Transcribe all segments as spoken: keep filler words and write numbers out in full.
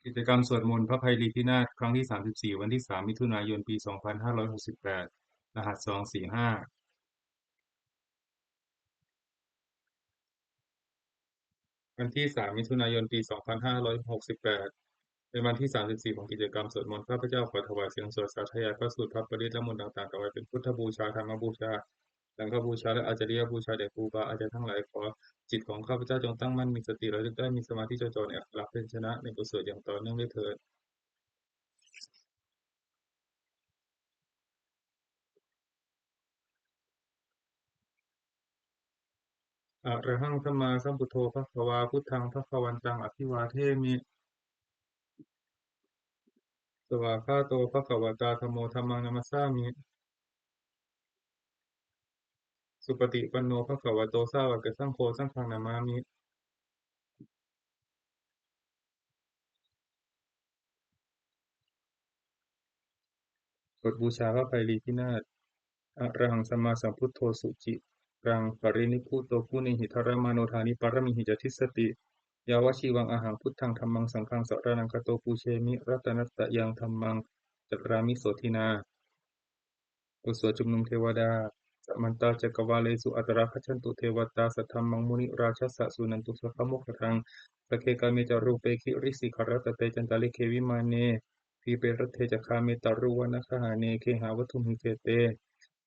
กิจกรรมสวดมนต์พระไพรีพินาศครั้งที่ สามสิบสี่ วันที่ สาม มิถุนายน ปี สองพันห้าร้อยหกสิบแปด รหัส สองสี่ห้า วันที่ สาม มิถุนายน ปี สองพันห้าร้อยหกสิบแปด เป็นวันที่ สามสิบสี่ ของกิจกรรมสวดมนต์ ข้าพเจ้าขอถวายเสียงสวดสาธยายพระสูตร พระปริตร และมนต์ต่างๆ ถวายเป็นพุทธบูชา ธรรมบูชา สังฆบูชา และอาจาริยบูชาแด่ครูบาอาจารย์ทั้งหลาย ขอจิตของข้าพเจ้าจงตั้งมั่น มีสติระลึกได้ มีสมาธิจดจ่อในอักขระพยัญชนะ ในบทสวดอย่างต่อเนื่องด้วยเถิด Arahaṃ sammāsambuddho bhagavā, buddhaṃ bhagavantaṃ abhivādemi. Svākkhāto bhagavatā dhammo, dhammaṃ namassāmi. Supaṭipanno bhagavato sāvakasaṅgho, saṅghaṃ namāmi. บทบูชาพระไพรีพินาศ Arahaṃ sammāsambuddho suciraṃ parinibbuto, guṇehi dharamāno dāni pāramīhi ca dissati. Yāvajīvaṃ ahaṃ buddhaṃ dhammaṃ saṅghaṃ saraṇaṃ gato, pūjemi ratanattayaṃ dhammaṃ carāmi sotthinā. บทสวดชุมนุมเทวดา Samantā cakkavāḷesu atrāgacchantu devatā, saddhammaṃ munirājassa suṇantu saggamokkhadaṃ. Sagge kāme ca rūpe girisikharataṭe cantalikkhe vimāne, dīpe raṭṭhe ca gāme taruvanagahane gehavatthumhi khette,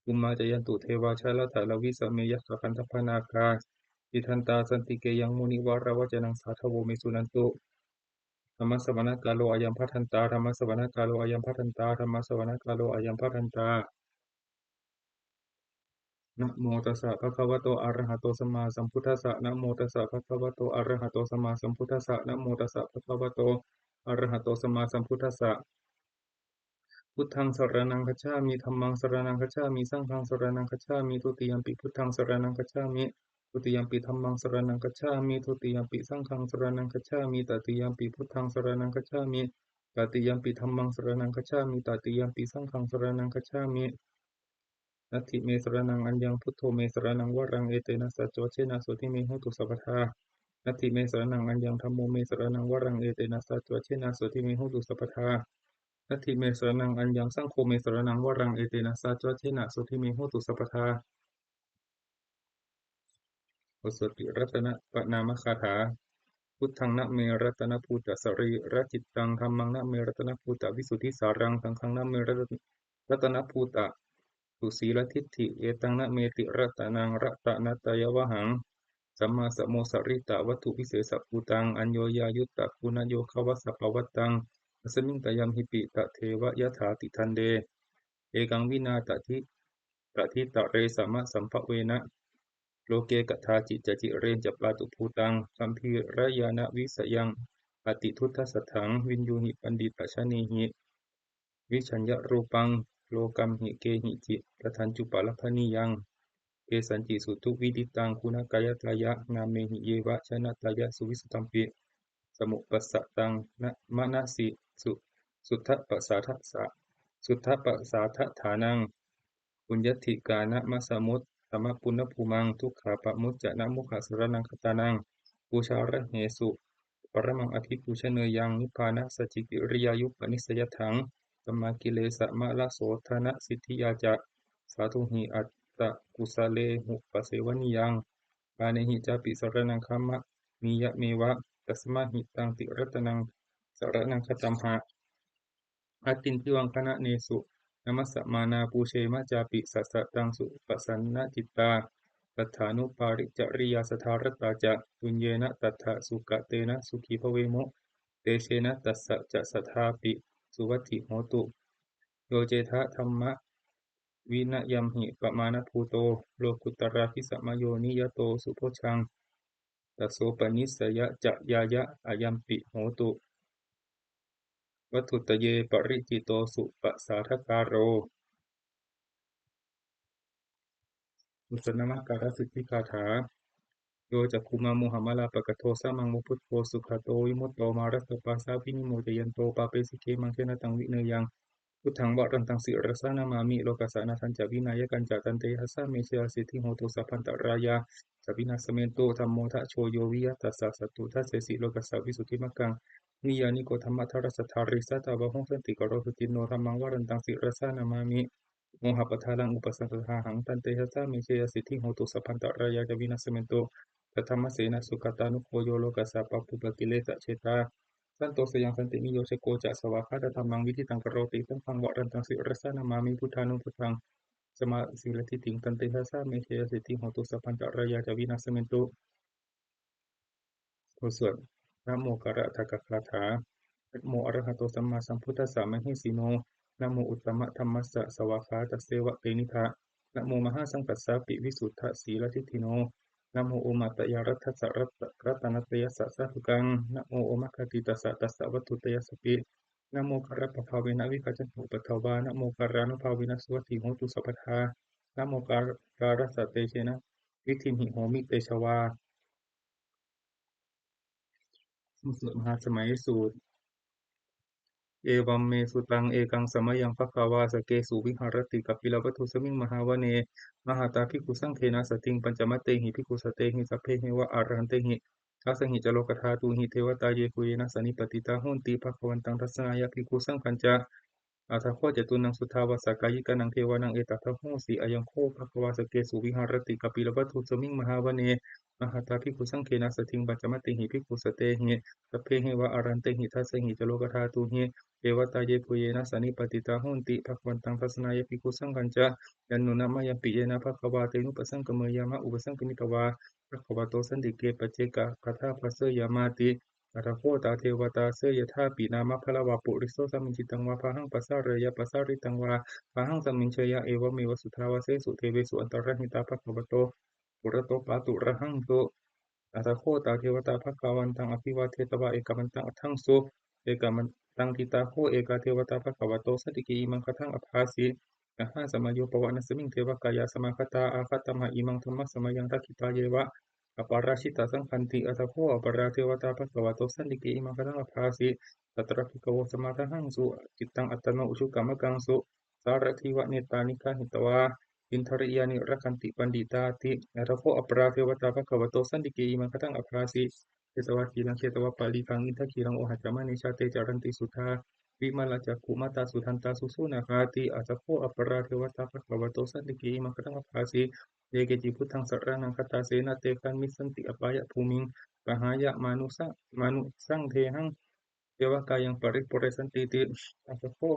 bhummā cāyantu devā jalathalavisame yakkhagandhabbanāgā, tiṭṭhantā santike yaṃ munivaravacanaṃ sādhavo me suṇantu. Dhammassavanakālo ayambhadantā. Dhammassavanakālo ayambhadantā. Dhammassavanakālo ayambhadantā. Namo tassa bhagavato arahato sammāsambuddhassa. Namo tassa bhagavato arahato sammāsambuddhassa. Namo tassa bhagavato arahato sammāsambuddhassa. Buddhaṃ saraṇaṃ gacchāmi. Dhammaṃ saraṇaṃ gacchāmi. Saṅghaṃ saraṇaṃ gacchāmi. Dutiyampi buddhaṃ saraṇaṃ gacchāmi. Dutiyampi dhammaṃ saraṇaṃ gacchāmi. Dutiyampi saṅghaṃ saraṇaṃ gacchāmi. Tatiyampi buddhaṃ saraṇaṃ gacchāmi. Tatiyampi dhammaṃ saraṇaṃ gacchāmi. Tatiyampi saṅghaṃ saraṇaṃ gacchāmi. Natthi me saraṇaṃ aññaṃ, buddho me saraṇaṃ varaṃ, etena saccavajjena sotthi me hotu sabbadā. Natthi me saraṇaṃ aññaṃ, dhammo me saraṇaṃ varaṃ, etena saccavajjena sotthi me hotu sabbadā. Natthi me saraṇaṃ aññaṃ, saṅgho me saraṇaṃ varaṃ, etena saccavajjena sotthi me hotu sabbadā. บทสวดติรัตนปณามคาถา Buddhaṃ name ratanabhūtasarīracittaṃ. Dhammaṃ name ratanabhūtavisuddhisāraṃ. Saṅghaṃ name ratanabhūtasusīladiṭṭhiṃ. Etaṃ name tiratanaṃ ratanattayavhaṃ, sammāsamosaritavatthuvisesabhūtaṃ, aññoññayuttaguna-yogavasappavattaṃ, asmiṃ tayamhipi tadeva yathāti. Daṇḍe ekaṃ vinā taditare samasambhavena, loke kadāci ca cireñca pātubhūtaṃ, gambhīrañāṇavisayaṃ atiduddasatthaṃ, viññūhi paṇḍitajanehi, vijjāya rūpaṃ lokamhi kehici, tatthañcupalabhanīyaṃ kesañci, suṭṭhu vidiṭṭhaṃ guṇakayaṭṭhāya, nāmehi yeva janattāya, suvissuddhampi samuppasattaṃ manasi, suddhapasādaṭṭhānaṃ, puññādhikāramasamuttamapuññabhūmaṃ, dukkhapamuccanamoghaṃ saraṇaṃ gatānaṃ, pūjārahesu paramaṃ abhipūjaneyyaṃ, nibbānasacchikiriyāyupanissayatthaṃ, sammākilesamalasotthanassitthiyā ca, sādhūhi attakusalenupasevanīyaṃ, pāṇehi cāpi saraṇaṃ gamanīyameva, tasmā hi taṃ tiratanaṃ saraṇaṃ gatāmha. Attindivaṅgananesu namassamānā, pūjema cāpi sataṃ supasannacittāyatthānupāri cariyā, sadā ratā ca puññena tattha sukatena sukhī bhavemu, tejena tassa ca sadāpi suvatthi hotu. Yo cettha dhammavinayamhi pamāṇabhūto, lokuttarābhisamayo niyato subojjhaṃ, tasopanissayacayāya ayampi hotu vatthuttaye paricito supasādākāro. บทสวดนมการสิทธิคาถา Yo cakkhumā mohamalāpakaṭṭho, sāmaṃ va buddho sugato vimutto, mārassa pāsā vinimocayanto, pāpesi khemaṃ janataṃ vineyyaṃ, buddhaṃ varantaṃ sirasā namāmi. Lokassa nāthañca vināyakañca, tantejasā me jayasiddhi hotu, sabbantarāyā ca vināsamentu. Dhammo dhajo yo viya tassa, satthu dassesi lokassa visuddhimaggaṃ. niyyāniko dhammadharassa dhārī, sātāvaho santikaro suciṇṇo, dhammaṃ varantaṃ sirasā namāmi, mohappadālaṃ upasantadāhaṃ. Tantejasā me jayasiddhi hotu, sabbantarāyā ca vināsamentu. Saddhammasenā sugatānugo yo, lokassa pāpūpakilesajetā, santo sayaṃ santiniyojako ca, svākkhātadhammaṃ viditaṃ karoti. Saṅghaṃ varantaṃ sirasā namāmi, buddhānubuddhaṃ sammāsīladiṭṭhiṃ. Tantejasā me jayasiddhi hotu, sabbantarāyā ca vināsamentu. บทสวด Namokāra uddakagāthā. Namo arahato sammāsambuddhassa mahesino. Namo uttamadhammassa svākkhātasseva tenidha. Namo mahāsaṅghassāpi visuddhasīladiṭṭhino. Namo omātyāraddhassa rat- ratanattayassa sādhukaṃ. Namo omakātītassa tassa vatthuttayassapi. Namokārappabhāvena vigacchantu upaddavā. Namokārānubhāvena suvatthi hotu sabbadā. Namokārassa tejena vidhimhi homi tejavā. บทสวดมหาสมัยสูตร Evaṃ me sutaṃ. Ekaṃ samayaṃ bhagavā sakkesu viharati kapilavatthusmiṃ mahāvane mahatā bhikkhusaṅghena saddhiṃ pañcamattehi bhikkhusatehi sabbeheva arahantehi. Dasahi ca lokadhātūhi devatā yebhuyyena sannipatitā honti bhagavantaṃ dassanāya bhikkhusaṅghañca. Atha kho catunnaṃ suddhāvāsakāyikānaṃ devānaṃ etadahosi: Ayaṃ kho bhagavā sakkesu viharati kapilavatthusmiṃ mahāvane mahatā bhikkhusaṅghena saddhiṃ pañcamattehi bhikkhusatehi sabbeheva arahantehi. Dasahi ca lokadhātūhi devatā yebhuyyena sannipatitā honti bhagavantaṃ dassanāya bhikkhusaṅghañca. Yannūna mayampi yena bhagavā tenupasaṅkameyyāma, upasaṅkamitvā bhagavato santike paccekagāthā bhāseyyāmāti. Atha kho tā devatā seyyathāpi nāma balavā puriso sammiñjitaṃ vā bāhaṃ pasāreyya, pasāritaṃ vā bāhaṃ sammiñjeyya, evameva suddhāvāsesu devesu antarahitā bhagavato purato pāturahaṃsu. Atha kho tā devatā bhagavantaṃ abhivādetvā ekamantaṃ aṭṭhaṃsu. Ekamantaṃ ṭhitā kho ekā devatā bhagavato santike imaṃ gāthaṃ abhāsi: Mahāsamayo pavanasmiṃ, devakāyā samāgatā; āgatamha imaṃ dhammasamayaṃ, dakkhitāyeva aparājitasaṅghanti. Atha kho aparā devatā bhagavato santike imaṃ gāthaṃ abhāsi: Tatra bhikkhavo samādahaṃsu, cittaṃ attano ujukamakaṃsu; sārathīva nettāni gahetvā, indriyāni rakkhanti paṇḍitāti. Atha kho aparā devatā bhagavato santike imaṃ gāthaṃ abhāsi: Chetvā khīlaṃ chetvā palighaṃ, indakhīlaṃ ohaccamanejā; te caranti suddhā vimalā, cakkhumatā sudantā susunāgāti. Atha kho aparā devatā bhagavato santike imaṃ gāthaṃ abhāsi: Ye keci buddhaṃ saraṇaṃ gatāse, na te gamissanti apāyabhūmiṃ; pahāya mānusa- mānusaṃ dehaṃ, devakāyaṃ paripūressantīti. Atha kho,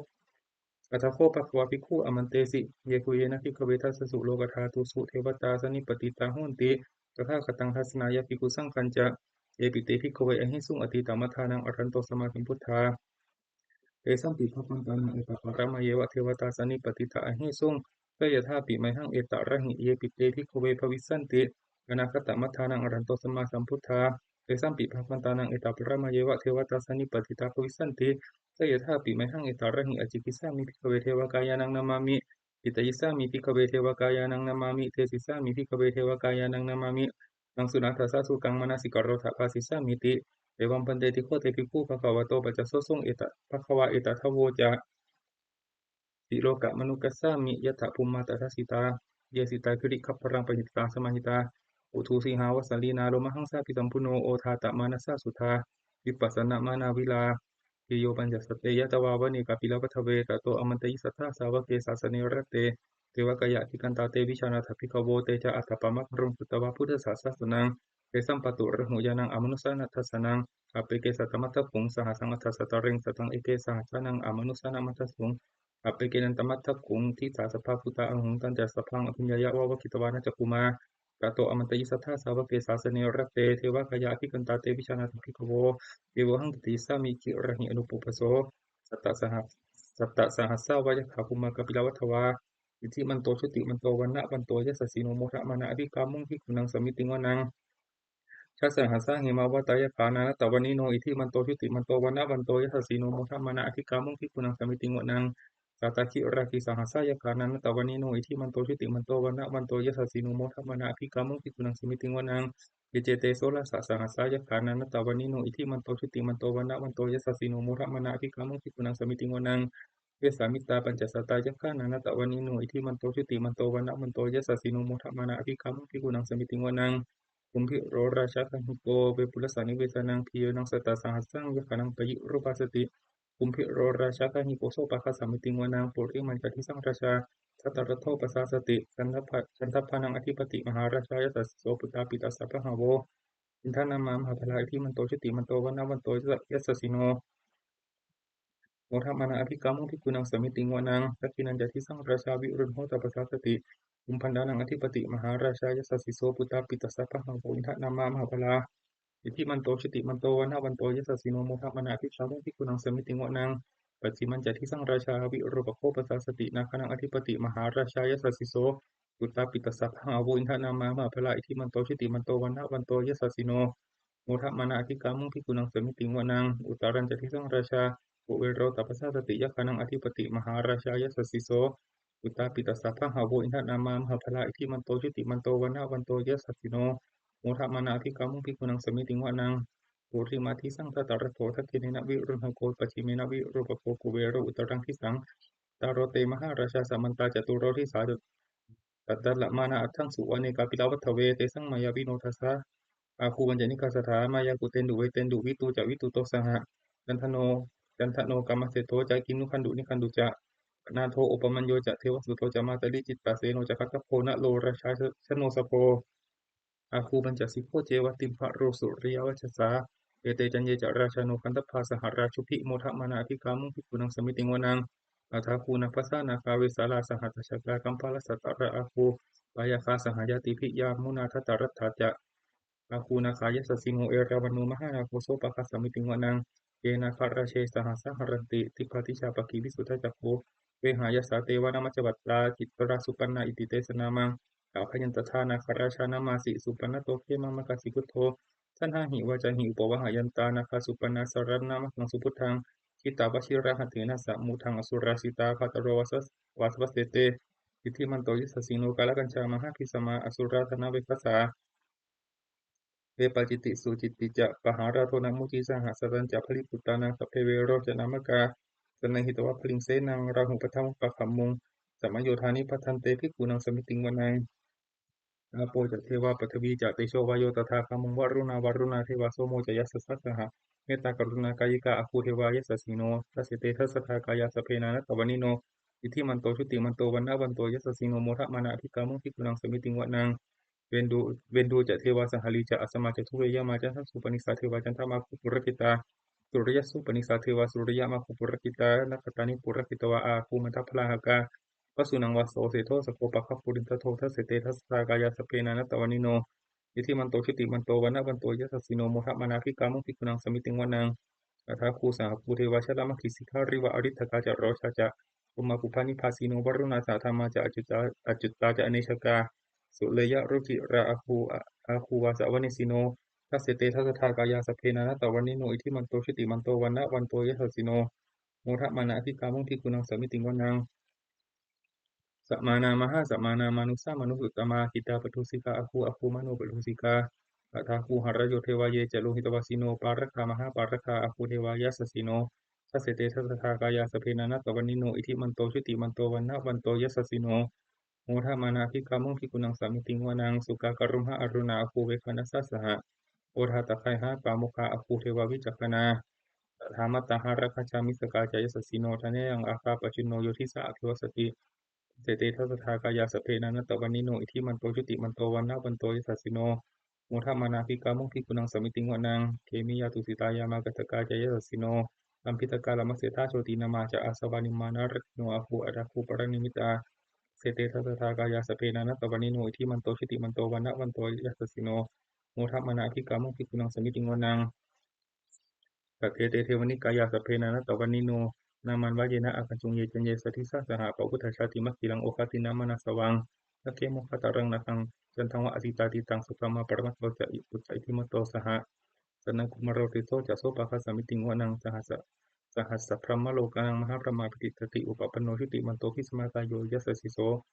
atha kho bhagavā bhikkhū āmantesi: Yebhuyyena bhikkhave dasasu lokadhātūsu devatā sannipatitā honti tathāgataṃ dassanāya bhikkhusaṅghañca. Yepi te bhikkhave ahesuṃ atītamaddhānaṃ arahanto sammāsambuddhā, tesampi bhagavantānaṃ etaparamāyeva devatā sannipatitā ahesuṃ, seyyathāpi mayhaṃ etarahi. Yepi te bhikkhave bhavissanti anāgatamaddhānaṃ arahanto sammāsambuddhā, tesampi bhagavantānaṃ etaparamāyeva devatā sannipatitā bhavissanti, seyyathāpi mayhaṃ etarahi. Ācikkhissāmi bhikkhave devakāyānaṃ nāmāni. Kittayissāmi bhikkhave devakāyānaṃ nāmāni. Desissāmi bhikkhave devakāyānaṃ nāmāni. Taṃ suṇātha sādhukaṃ manasikarotha bhāsissāmīti. Evaṃ bhanteti kho te bhikkhū bhagavato paccassosuṃ. Eta- bhagavā etadavoca: Silokamanukassāmi, yattha bhummā tadassitā; ye sitā girigabbharaṃ, pahitattā samāhitā. Puthū sīhāva sallīnā, lomahaṃsābhisambhuno; odātamanasā suddhā, vippasannamanāvilā. Bhiyyo pañcasate ñatvā, vane kāpilavatthave; tato āmantayi satthā, sāvake sāsane rate. Devakāyā abhikkantā, te vijānātha bhikkhavo. Te ca ātappamakaruṃ, sutvā buddhassa sāsanaṃ; tesampāturahu ñāṇaṃ, amanussāna dassanaṃ. Appeke satamaddakkhuṃ, sahassaṃ atha sattariṃ; sataṃ eke sahassānaṃ, amanussānamaddasuṃ. Appekenantamaddakkhuṃ, disā sabbā phuṭā ahuṃ; tañca sabbaṃ abhiññāya, vavakkhitvāna cakkhumā. Tato āmantayi satthā, sāvake sāsane rate. Devakāyā abhikkantā, te vijānātha bhikkhavo; ye vohaṃ kittayissāmi, girāhi anupubbaso. Sattasaha- sattasahassā va yakkhā, bhummā kāpilavatthavā; iddhimanto jutimanto, vaṇṇavanto yasassino; modamānā abhikkāmuṃ, bhikkhūnaṃ samitiṃ vanaṃ. Chasahassā hemavatā, yakkhā nānattavaṇṇino; iddhimanto jutimanto, vaṇṇavanto yasassino; modamānā abhikkāmuṃ, bhikkhūnaṃ samitiṃ vanaṃ. Sātāgirā tisahassā, yakkhā nānattavaṇṇino; iddhimanto jutimanto, vaṇṇavanto yasassino; modamānā abhikkāmuṃ, bhikkhūnaṃ samitiṃ vanaṃ. Iccete soḷasasahassā, yakkhā nānattavaṇṇino; iddhimanto jutimanto, vaṇṇavanto yasassino; modamānā abhikkāmuṃ, bhikkhūnaṃ samitiṃ vanaṃ. Vessāmittā pañcasatā, yakkhā nānattavaṇṇino; iddhimanto jutimanto, vaṇṇavanto yasassino; modamānā abhikkāmuṃ, bhikkhūnaṃ samitiṃ vanaṃ. Kumbhīro rājagahiko vepullassa nivesanaṃ, bhiyyo naṃ satasahassaṃ yakkhānaṃ payirupāsati. Kumbhīro rājagahiko sopāga samitiṃ vanaṃ, purimañca disaṃ rājā dhataraṭṭho pasāsati. Gandhabbānaṃ ādhipati mahārājā yasassi so, puttāpi tassa bahavo indanāmā mahabbalā, iddhimanto jutimanto vaṇṇavanto yasassino, modamānā abhikkāmuṃ bhikkhūnaṃ samitiṃ vanaṃ. Dakkhiṇañca disaṃ rājā virūḷho tappasāsati. Kumbhaṇḍānaṃ ādhipati mahārājā yasassi so, puttāpi tassa bahavo indanāmā mahabbalā, iddhimanto jutimanto vaṇṇavanto yasassino, modamānā abhikkāmuṃ bhikkhūnaṃ samitiṃ vanaṃ. Pacchimañca disaṃ rājā virūpakkho pasāsati. Nāgānaṃ ādhipati mahārājā yasassi so, puttāpi tassa bahavo indanāmā mahabbalā, iddhimanto jutimanto vaṇṇavanto yasassino, modamānā abhikkāmuṃ bhikkhūnaṃ samitiṃ vanaṃ. Uttarañca disaṃ rājā kuvero tappasāsati. Yakkhānaṃ ādhipati mahārājā yasassi so, puttāpi tassa bahavo indanāmā mahabbalā, iddhimanto jutimanto vaṇṇavanto yasassino, modamānā abhikkāmuṃ bhikkhūnaṃ samitiṃ vanaṃ. Purimaṃ disaṃ dhataraṭṭho, dakkhiṇena virūḷhako, pacchimena virūpakkho, kuvero uttaraṃ disaṃ. Taro te mahārājā samantā caturo disā, daddallamānā aṭṭhaṃsu vane kāpilavatthave. Tesaṃ māyāvino dāsā āgū vañcanikā saṭhā, māyā kuṭeṇḍu veṭeṇḍu viṭū ca viṭuṭo saha, candano candano kāmaseṭṭho ca kinnughaṇḍu nighaṇḍu ca, panādo opamañño ca devasūto ca mātali cittaseno ca gandhabbo naḷo rājā janosabho. Āgū pañcasikho ceva timbarū suriyavacchasā, ete caññe ca rājāno gandhabbā saha rājubhi, modamānā abhikkāmuṃ bhikkhūnaṃ samitiṃ vanaṃ. Athāgū nābhasā nāgā vesālā sahatacchakā, kambalassatarā āgū pāyāgā saha ñātibhi, yāmunā dhataraṭṭhā ca āgū nāgā yasassino. Erāvaṇo mahānāgo sopāga samitiṃ vanaṃ, ye nāgarāje sahasā haranti, dibbā dijā pakkhi visuddhacakkhū, vehāyasā te vanamajjhapattā, citrā supaṇṇā iti tesa nāmaṃ. Abhayantadā nāgarājānamāsi, supaṇṇato khemamakāsi buddho, saṇhāhi vācāhi upavhayantā, nāgā supaṇṇā saraṇamakaṃsu buddhaṃ, jitā vajirahatthena samuddaṃ asurā sitā, bhātaro vāsavassete, iddhimanto yasassino. Kālakañjā mahābhismā asurā dānaveghasā, vepacitti sucitti ca pahārādo namucī saha, satañca baliputtānaṃ sabbe verocanāmakā, sannayhitvā baliṃ senaṃ rāhubhaddamupāgamuṃ, samayodāni bhaddante bhikkhūnaṃ samitiṃ vanaṃ. Āpo ca devā pathavī ca tejo vāyo tadāgamuṃ, varuṇā vāruṇā devā somo ca yasasā saha, mettākaruṇākāyikā āgū devā yasassino. Dasete dasadhā kāyā sabbe nānattavaṇṇino, iddhimanto jutimanto vaṇṇavanto yasassino, modamānā abhikkāmuṃ bhikkhūnaṃ samitiṃ vanaṃ. Veṇḍū veṇḍū ca devā sahalī ca asamā ca duve yamā, candassūpanisā devā candamāgū purakkhitā, suriyassūpanisā devā suriyamāgū purakkhitā, nakkhattāni purakkhitvā āgū mandavalāhakā, vasūnaṃ vāsavo seṭṭho sakkopāga purindado. Dasete dasadhā kāyā sabbe nānattavaṇṇino, iddhimanto jutimanto vaṇṇavanto yasassino, modamānā abhikkāmuṃ bhikkhūnaṃ samitiṃ vanaṃ. Athāgū sahabhū devā jalamaggisikhāriva, ariṭṭhakā ca rojā ca somapupphanibhāsino, varuṇā sahadhammā ca accutā, accutā ca anejakā, sūleyyarucirā āgū, āgū vāsavanesino. Dasete dasadhā kāyā sabbe nānattavaṇṇino, iddhimanto jutimanto vaṇṇavanto yasassino, modamānā abhikkāmuṃ bhikkhūnaṃ samitiṃ vanaṃ. Samānā mahāsamānā mānusā mānusuttamā, khiḍḍāpadūsikā āgū āgū manopadūsikā, athāgū harayo devā ye ca lohitavāsino, pāragā mahāpāragā āgū devā yasassino. Dasete dasadhā kāyā sabbe nānattavaṇṇino, iddhimanto jutimanto vaṇṇavanto yasassino, modamānā abhikkāmuṃ bhikkhūnaṃ samitiṃ vanaṃ. Sukkā karumhā aruṇā āgū veghanasā saha, odātagayhā pāmokkhā āgū devā vicakkhaṇā, sadāmattā hāragajā missakā ca yasassino. Thanayaṃ āgā pajjunno yo disā abhivassati. Dasete dasadhā kāyā sabbe nānattavaṇṇino, iddhimanto jutimanto vaṇṇavanto yasassino, modamānā abhikkāmuṃ bhikkhūnaṃ samitiṃ vanaṃ. Khemiyā tusitā yāmā kaṭṭhakā ca yasassino, lambītakā lāmaseṭṭhā jotināmā ca āsavā, nimmānaratino āgū athāgū paranimmitā. Dasete dasadhā kāyā sabbe nānattavaṇṇino, iddhimanto jutimanto vaṇṇavanto yasassino, modamānā abhikkāmuṃ bhikkhūnaṃ samitiṃ vanaṃ. Saṭṭhete devanikāyā sabbe nānattavaṇṇino, nāmanvayena āgañchuṃ ye caññe sadisā saha, pavutthajātimakkhilaṃ oghatiṇṇamanāsavaṃ, dakkhemoghataraṃ nāgaṃ candaṃva asitātitaṃ, subrahmā paramatto ca putta iddhimato saha, sanaṅkumāro tisso ca sopāga samitiṃ vanaṃ. Sahassa sahassabrahmalokānaṃ mahābrahmābhitiṭṭhati, upapanno jutimanto bhismākāyo yasassi so.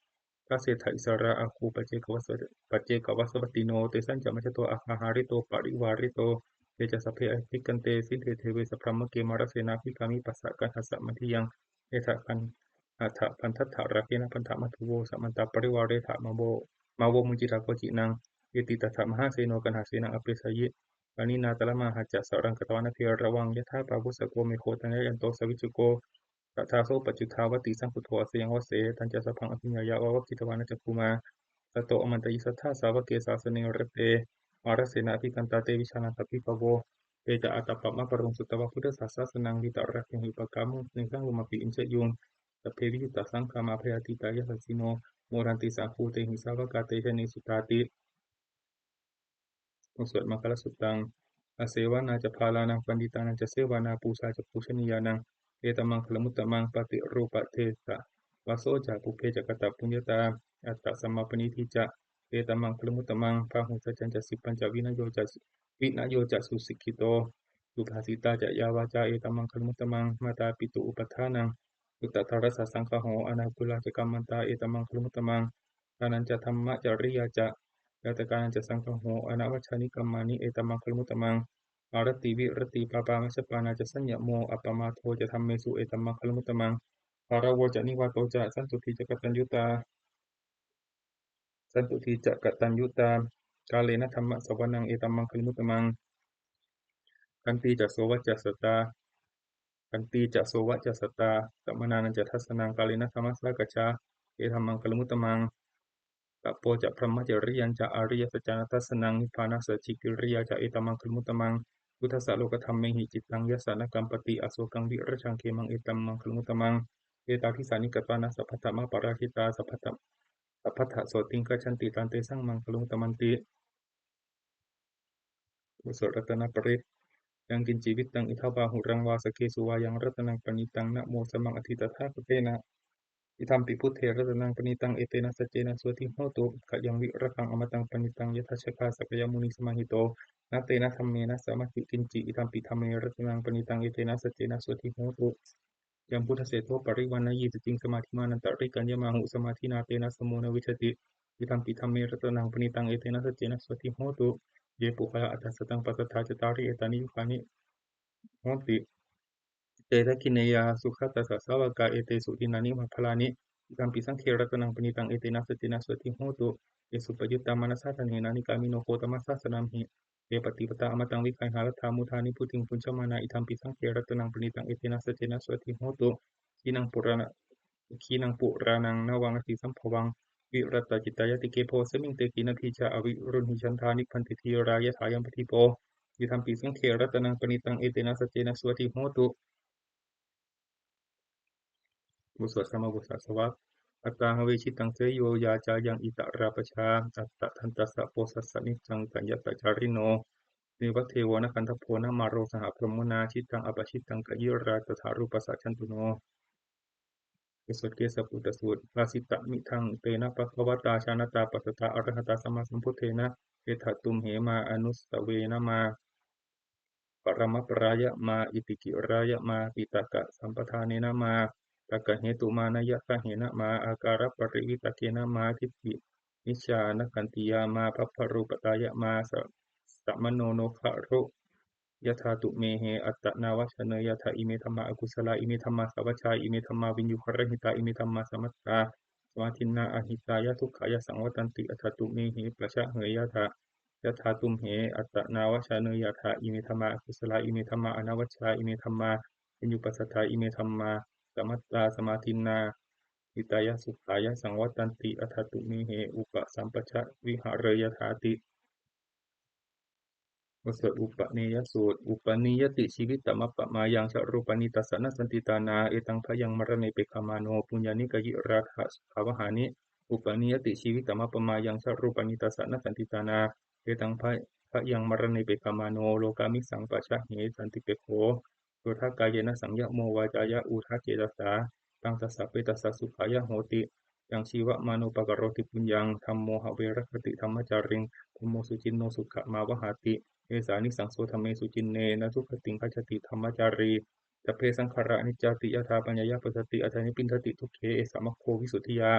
Dasettha issarā āgū paccekavassa paccekavasavattino, tesañca majjhato āgā hārito parivārito, te ca sabbe abhikkante sinde deve sabrahmake mārasenā, abhikkāmi passa kaṇhassa mandiyaṃ. Etha gaṇhatha bandhatha rāgena bandhamatthu vo, samantā parivāretha mā vo mā vo muñcittha koci naṃ. Iti tattha mahāseno kaṇhasenaṃ apesayi. Pāṇinā talamāhacca saraṃ katvāna bheravaṃ. Yathā pāvussako megho thanayanto savijjuko, tadā so paccudāvatti saṅkuddho asayaṃvase. Tañca sabbaṃ abhiññāya vavakkhitvāna cakkhumā, tato āmantayi satthā sāvake sāsane rate. Mārasenā abhikkantā te vijānātha bhikkhavo. Te ca ātappamakaruṃ sutvā buddhassa sāsanaṃ, vītarāgehi pakkāmuṃ nesaṃ lomampi iñjayuṃ. Sabbe vijitasaṅgāmā bhayātītā yasassino, modanti saha bhūtehi sāvakā te janesutāti. บทสวดมังคลสุตตัง Asevanā ca bālānaṃ, paṇḍitānañca sevanā, pūjā ca pūjanīyānaṃ, etammaṅgalamuttamaṃ. Paṭirūpadesavāso ca, pubbe ca katapuññatā, attasammāpaṇidhi ca, etammaṅgalamuttamaṃ. Bāhusaccañca sippañca, vinayo ca, vinayo ca susikkhito, subhāsitā ca yā vācā, etammaṅgalamuttamaṃ. Mātāpituupaṭṭhānaṃ, puttadārassa saṅgaho, anākulā ca kammantā, etammaṅgalamuttamaṃ. Dānañca dhammacariyā ca, ñātakānañca saṅgaho, anavajjāni kammāni, etammaṅgalamuttamaṃ. Āratī viratī pāpā, majjapānā ca saññamo, appamādo ca dhammesu, etammaṅgalamuttamaṃ. Gāravo ca nivāto ca, santuṭṭhī ca kataññutā, santuṭṭhī ca kataññutā, kālena dhammassavanaṃ, etammaṅgalamuttamaṃ. Khantī ca sovacassatā, khantī ca sovacassatā, samaṇānañca dassanaṃ, kālena dhammasākacchā, etammaṅgalamuttamaṃ. Tapo ca brahmacariyañca, ariyasaccāna dassanaṃ, nibbānasacchikiriyā ca, etammaṅgalamuttamaṃ. Phuṭṭhassa lokadhammehi, cittaṃ yassa na kampati, asokaṃ virajaṃ khemaṃ, etammaṅgalamuttamaṃ. Etādisāni katvāna, sabbatthamaparājitā, sabbattha, sabbattha sotthiṃ gacchanti, taṃ tesaṃ maṅgalamuttamanti. บทสวดรัตนปริตร Yaṅkiñci vittaṃ idha vā huraṃ vā, saggesu vā yaṃ ratanaṃ paṇītaṃ, na no samaṃ atthi tathāgatena, idampi buddhe ratanaṃ paṇītaṃ, etena saccena suvatthi hotu. Khayaṃ virāgaṃ amataṃ paṇītaṃ, yadajjhagā sakyamunī samāhito, na tena dhammena samatthi kiñci, idampi dhamme ratanaṃ paṇītaṃ, etena saccena suvatthi hotu. Yambuddhaseṭṭho parivaṇṇayī suciṃ, samādhimānantarikaññamāhu, samādhinā tena samo na vijjati, idampi dhamme ratanaṃ paṇītaṃ, etena saccena suvatthi hotu. Ye puggalā aṭṭha sataṃ pasatthā, cattāri etāni yugāni honti, te dakkhiṇeyyā sugatassa sāvakā, etesu dinnāni mahapphalāni, idampi saṅghe ratanaṃ paṇītaṃ, etena saccena suvatthi hotu. Ye suppayuttā manasā daḷhena, nikkāmino gotamasāsanamhi, ye pattipattā amataṃ vigayha, laddhā mudhā nibbutiṃ bhuñjamānā, idampi saṅghe ratanaṃ paṇītaṃ, etena saccena suvatthi hotu. Khīṇaṃ purāṇa, khīṇaṃ purāṇaṃ navaṃ natthi sambhavaṃ, virattacittāyatike bhavasmiṃ, te khīṇabījā avirūḷhichandā, nibbanti dhīrā yathāyampadīpo, idampi saṅghe ratanaṃ paṇītaṃ, etena saccena suvatthi hotu. บทสวดธรรมบทสวดสวัสดิ์ Attāhave jittaṃ seyyo, yā cāyaṃ itarā pajā, attadantassa bosassa niccaṃ, taññassa cārino, neva devo na gandhabbo, na māro saha brahmunā, jittaṃ appajittaṃ kayirā, tathārūpassa jantuno. บทสวดเกสสปุตตสูตร Bhāsitamidaṃ tena bhagavatā, jānatā passatā arahatā sammāsambuddhena, etha tumhe mā anussaverama, paramaparāya mā, itikirāya mā, piṭakasampadanena mā, takkahetumānāyagahena mā, ākāraparivitakkena mā, diṭṭhimicchānakkhantiyā mā, bhabbarūpatāya mā, sa-, samāno no garu yathā tumhehi, attanāvajāneyyātha. Ime dhammā akusalā, ime dhammā sāvajjā, ime dhammā viññūhirahitā, ime dhammā samattā samādinnā, ahitāya dukkhāya saṃvattanti, atha tumhehi pajāheyyātha. Yathā tumhe attanāvajāneyyātha. Ime dhammā akusalā, ime dhammā anavajjā, ime dhammā viññūppasaṭṭhā, ime dhammā samattā samādinnā, hitāya sukhāya saṃvattanti, atha tumhehi upasampajja vihareyyāthāti. บทสวดอุปเนยสูตร Upanīyati jīvitamappamāyaṃ, ca rūpāni tassa na santi tāṇā, etaṃ bhayaṃ maraṇe pekkhamāno, puññāni kayirātha sukhāvahāni. Upanīyati jīvitamappamāyaṃ, ca rūpāni tassa na santi tāṇā, etaṃ bha-, bhayaṃ maraṇe pekkhamāno, lokāmisaṃ pajāhe santipekkho, yodha kāyena saṃyamo, vācāya uda cetasā, taṃ tassa petassa sukhāya hoti. Yaṃ jīvamāno pakaroti puññaṃ, dhammo have rakkhati dhammacāriṃ, dhammo suciṇṇo sukhamāvahāti, esānisaṃso dhamme suciṇṇe, na dugatiṃ gacchati dhammacārī. Sabbe saṅkhārā aniccāti, yadā paññāya passati, atha nibbindati dukkhe, esa maggo visuddhiyā.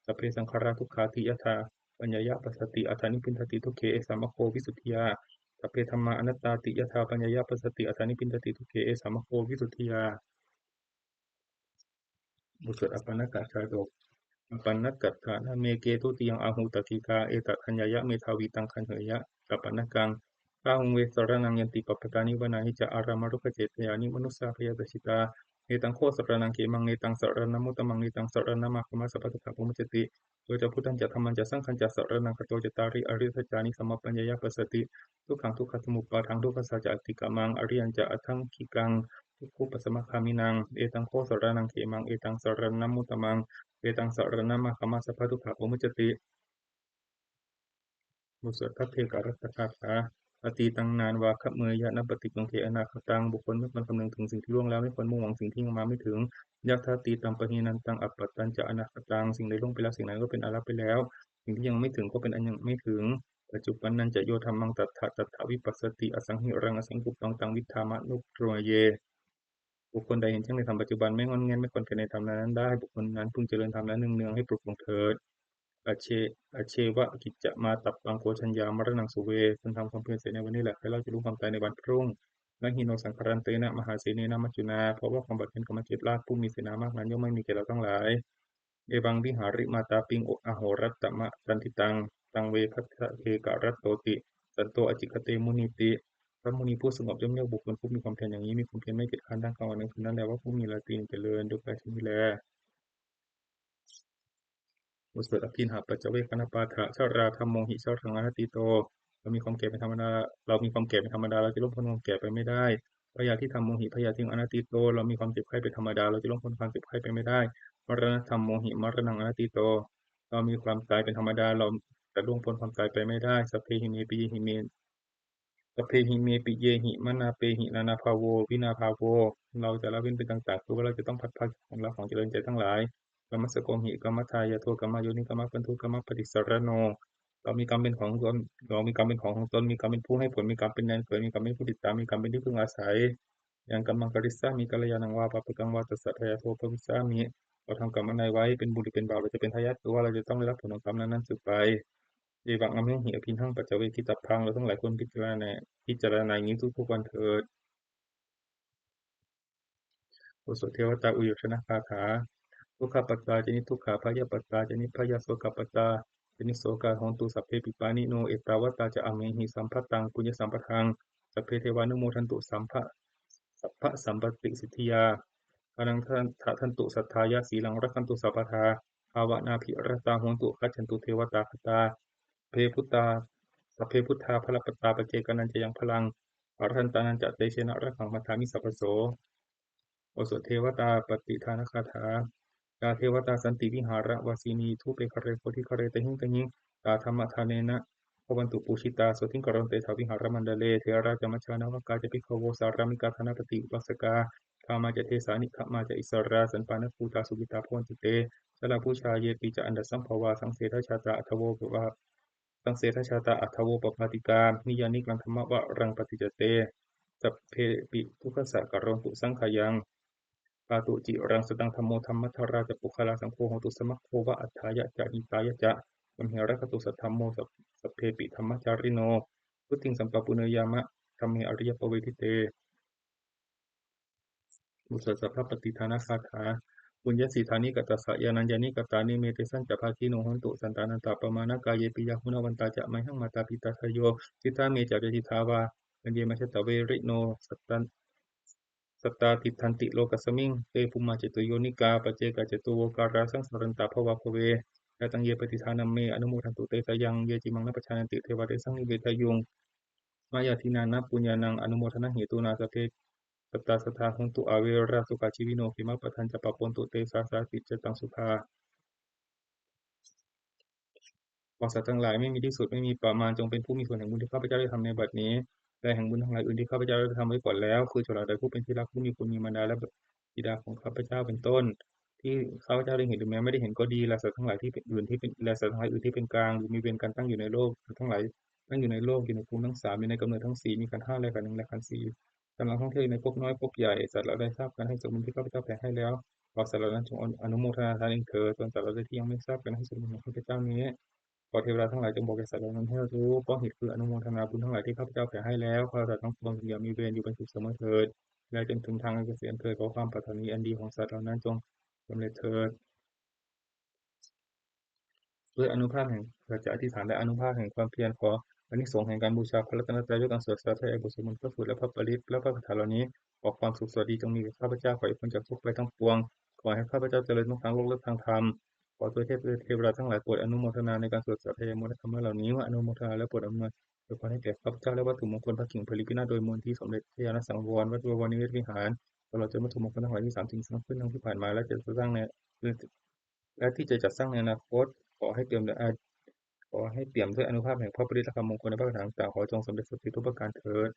Sabbe saṅkhārā dukkhāti, yadā paññāya passati, atha nibbindati dukkhe, esa maggo visuddhiyā. Sabbe dhammā anattāti, yadā paññāya passati, atha nibbindati dukkhe, esa maggo visuddhiyā. บทสวดอัปปณกชาดก appannakkhattā nāme ke dutiyaṃ āhu takkikā, etadaññāya medhāvī taṃ gaṇheyya apannakkaṃ. Bahū ve saraṇaṃ yanti pabbatāni vanāni ca ārāmarukkhacetyāni manussā bhayapajitā, netaṃ kho saraṇaṃ khemaṃ, netaṃ saraṇamuttamaṃ, netaṃ saraṇamāgamā sabbadukkhā pamuccati. Yo ca buddhañca dhammañca saṅghañca saraṇaṃ gato, cattāri ariyasaccāni samāpaññāya passati, dukkhaṃ dukkhasamuppādaṃ dukkhassa ca atikkamaṃ, ariyañca aṭṭhaṅgikaṃ dukkhūpasamagāminaṃ, etaṃ kho saraṇaṃ khemaṃ, etaṃ saraṇamuttamaṃ, etaṃ saraṇamāgamā sabbadukkhā pamuccati. บทสวดภัทเทกรัตตคาถา Atītaṃ nānvāgameyya nappaṭikaṅkhe anāgataṃ. บุคคลไม่ควรคำนึงถึงสิ่งที่ล่วงแล้ว ไม่ควรมุ่งหวังสิ่งที่ยังมาไม่ถึง Yadatītaṃ pahīnantaṃ appattañca anāgataṃ. สิ่งใดล่วงไปแล้ว สิ่งนั้นก็เป็นอันละไปแล้ว สิ่งที่ยังไม่ถึงก็เป็นอันยังไม่ถึง Paccuppannañca yo dhammaṃ tattha tattha vipassati, asaṃhiraṃ asaṅkuppaṃ taṃ viddhā manubrūhaye. บุคคลใดเห็นแจ้งในธรรมปัจจุบัน ไม่ง่อนแง่น ไม่คลอนแคลนในธรรมนั้นๆได้ บุคคลนั้นพึงเจริญธรรมนั้นเนืองๆ ให้ปรุโปร่งเถิด Ajjeva kiccamātappaṃ ko jaññā maraṇaṃ suve. พึงทำความเพียรเสียในวันนี้แหละ ใครเล่าจะรู้ความตายในวันพรุ่ง Na hi no saṅgarantena mahāsenena maccunā. เพราะว่าความบาดเบียนของมัจจุราชผู้มีเสนามากนั้น ย่อมไม่มีแก่เราทั้งหลาย Evaṃ vihārimātāpiṃ ahorattamatanditaṃ, taṃ ve bhaddekarattoti santo ācikkhate munīti. พระมุนีผู้สงบย่อมเรียกบุคคลผู้มีความเพียรอย่างนี้ มีความเพียรไม่เกียจคร้านทั้งกลางวันทั้งคืนนั้นแล ว่าผู้มีราตรีอันเจริญ ด้วยกายชนิดนี้แล บทสวดอภิณหปัจจเวกขณปาฐะ Jarādhammomhi jaraṃ anatīto. เรามีความแก่เป็นธรรมดา เรามีความแก่เป็นธรรมดา เราจะล่วงพ้นความแก่ไปไม่ได้ Byādhidhammomhi byādhiṃ anatīto. เรามีความเจ็บไข้เป็นธรรมดา เราจะล่วงพ้นความเจ็บไข้ไปไม่ได้ Maraṇadhammomhi maraṇaṃ anatīto. เรามีความตายเป็นธรรมดา เราจะล่วงพ้นความตายไปไม่ได้ Sabbehi me piyehi me, sabbehi me piyehi manāpehi nānābhāvo vinābhāvo. เราจะละเว้นเป็นต่างๆ คือว่าเราจะต้องพลัดพรากจากของรักของเจริญใจทั้งหลาย Kammassakomhi kammadāyādo kammayoni kammabandhu kammapaṭisaraṇo. เรามีกรรมเป็นของตน เรามีกรรมเป็นของของตน มีกรรมเป็นผู้ให้ผล มีกรรมเป็นแดนเกิด มีกรรมเป็นผู้ติดตาม มีกรรมเป็นที่พึ่งอาศัย Yaṃ kammaṃ karissāmi kalyāṇaṃ vā pāpakaṃ vā tassa dāyādo bhavissāmi. เราทำกรรมอันใดไว้ เป็นบุญหรือเป็นบาป เราจะเป็นทายาท คือว่าเราจะต้องได้รับผลของกรรมนั้นๆ สืบไป Evaṃ amhehi abhiṇhaṃ paccavekkhitabbaṃ. เราทั้งหลายควรพิจารณา พิจารณาอย่างนี้ทุกๆวันเถิด บทสวดเทวตาอุยยชนคาถา Dukkhappattā ca niddukkhā bhayappattā ca nibbhayā sokappattā ca nissokā hontu sabbepi pāṇino. Ettāvatā ca amhehi sambhataṃ puññasampadaṃ sabbe devānumodantu sabba, sabbasampattisiddhiyā. Dānaṃ dadantu saddhāya sīlaṃ rakkhantu sabbadā bhāvanābhiratā hontu gacchantu devatāgatā. Sabbe buddhā, sabbe buddhā balappattā paccekānañca yaṃ balaṃ arahantānañca tejena rakkhaṃ bandhāmi sabbaso. บทสวดเทวตาปฏิทานคาถา Yā devatā santi vihāravāsinī thūpe ghare bodhighare tahiṃ tahiṃ, tā dhammadānena bhavantu pūjitā sotthiṃ karontedha vihāramaṇḍale. Therā ca majjhā navakā ca bhikkhavo sārāmikā dānapatī upāsakā, gāmā ca desā nigamā ca issarā sappāṇabhūtā sukhitā bhavantu te. Jalābujā yepi ca aṇḍasambhavā saṃsedajātā athavopapā, saṃsedajātā athavopapātikā niyyānikaṃ dhammavaraṃ paṭicca te, sabbepi dukkhassa karontu saṅkhayaṃ. Pātu ciraṃ sataṃ dhammo dhammaddharā ca puggalā, saṅgho hotu samaggo va atthāya ca hitāya ca. Amhe rakkhatu saddhammo sab-, sabbepi dhammacārino, vuḍḍhiṃ sampāpuṇeyyāma dhamme ariyappavedite. บทสวดสัพพปฏิทานคาถา Puññassidāni katassa yānaññāni katāni me, tesañca bhāgino hontu sattanantappamanā. Kāye piyā guṇavantā ca mayhaṃ mātā pitā dāyo, siddhā me ca pajitā vā aññe majjhattā verino, sattā, sattā tiṭṭhanti lokasmiṃ te bhummā catuyonikā, paccekā catūhokā rājaṃ sahalantā bhavā bhave. Yā taṃ ye pattidānaṃ me anumodantu te sayaṃ, ye cimaṃ na pajānanti devā tesaṃ nivedayuṃ. Mayā dinā na puññānaṃ anumodanahetunā sabbe sattā sadā hontu averā sukhajīvino, khemappadañca pakkavantu te sāsati cataṃ sukhā. ขอสัตว์ทั้งหลายไม่มีที่สุดไม่มีประมาณ จงเป็นผู้มีส่วนแห่งบุญที่ข้าพเจ้าได้ทำในบัดนี้ และแห่งบุญทั้งหลายอื่นที่ข้าพเจ้าได้ทำไว้ก่อนแล้ว คือชนเหล่าใดผู้เป็นที่รัก ผู้มีคุณมีมารดาและบิดาของข้าพเจ้าเป็นต้น ที่ข้าพเจ้าได้เห็นหรือแม้ไม่ได้เห็นก็ดี และสัตว์ทั้งหลายที่เป็นอื่นที่เป็น และสัตว์ทั้งหลายอื่นที่เป็นกลาง หรือมีเวรกันตั้งอยู่ในโลก สัตว์ทั้งหลายตั้งอยู่ในโลก อยู่ในภูมิทั้งสาม อยู่ในกำเนิดทั้งสี่ มีขันธ์ห้าและขันธ์หนึ่งและขันธ์สี่ กำลังท่องเที่ยวอยู่ในภพน้อยภพใหญ่ สัตว์เหล่าใดทราบการให้ส่วนบุญที่ข้าพเจ้าแผ่ให้แล้ว ขอสัตว์เหล่านั้นจงอนุโมทนาทานเองเถิด ส่วนสัตว์เหล่าใดที่ยังไม่ทราบการให้ส่วนบุญของข้าพเจ้านี้ ขอเทวดาทั้งหลายจงบอกแก่สัตว์เหล่านั้นให้รู้ เพราะเหตุคืออนุโมทนาบุญทั้งหลายที่ข้าพเจ้าแผ่ให้แล้ว ขอสัตว์ทั้งปวงจงอย่ามีเวร อยู่เป็นสุขเสมอเถิด และจงถึงทางอันเกษมเถิด ขอความปรารถนาอันดีของสัตว์เหล่านั้นจงสำเร็จเถิด ด้วยอานุภาพแห่งสัจจะอธิษฐานและอานุภาพแห่งความเพียร ขออานิสงส์แห่งการบูชาพระรัตนตรัยด้วยการสวดสาธยายบทสวดมนต์พระสูตรและพระปริตรและพระคาถาเหล่านี้ ขอความสุขสวัสดีจงมีแก่ข้าพเจ้า ขอให้พ้นจากทุกข์ภัยทั้งปวง ขอให้ข้าพเจ้าเจริญทั้งทางโลกและทางธรรม ขอทวยเทพเทวดาทั้งหลายโปรดอนุโมทนาในการสวดสาธยายมนต์ธรรมะเหล่านี้ เมื่ออนุโมทนาแล้วโปรดอำนวยอวยพรให้แก่ข้าพเจ้าและวัตถุมงคลพระกิ่งไพรีพินาศโดยมนต์ที่สมเด็จพระญาณสังวร วัดบวรนิเวศวิหาร ตลอดจนวัตถุมงคลทั้งหลายที่สามสิ่งสร้างขึ้นทั้งที่ผ่านมาและจะสร้างใน และที่จะจัดสร้างในอนาคต ขอให้เปี่ยมด้วยอา ขอให้เปี่ยมด้วยอานุภาพแห่งพระปริตรและคำมงคลในพระคาถาต่างๆ ขอจงสำเร็จศักดิ์สิทธิ์ทุกประการเทอญ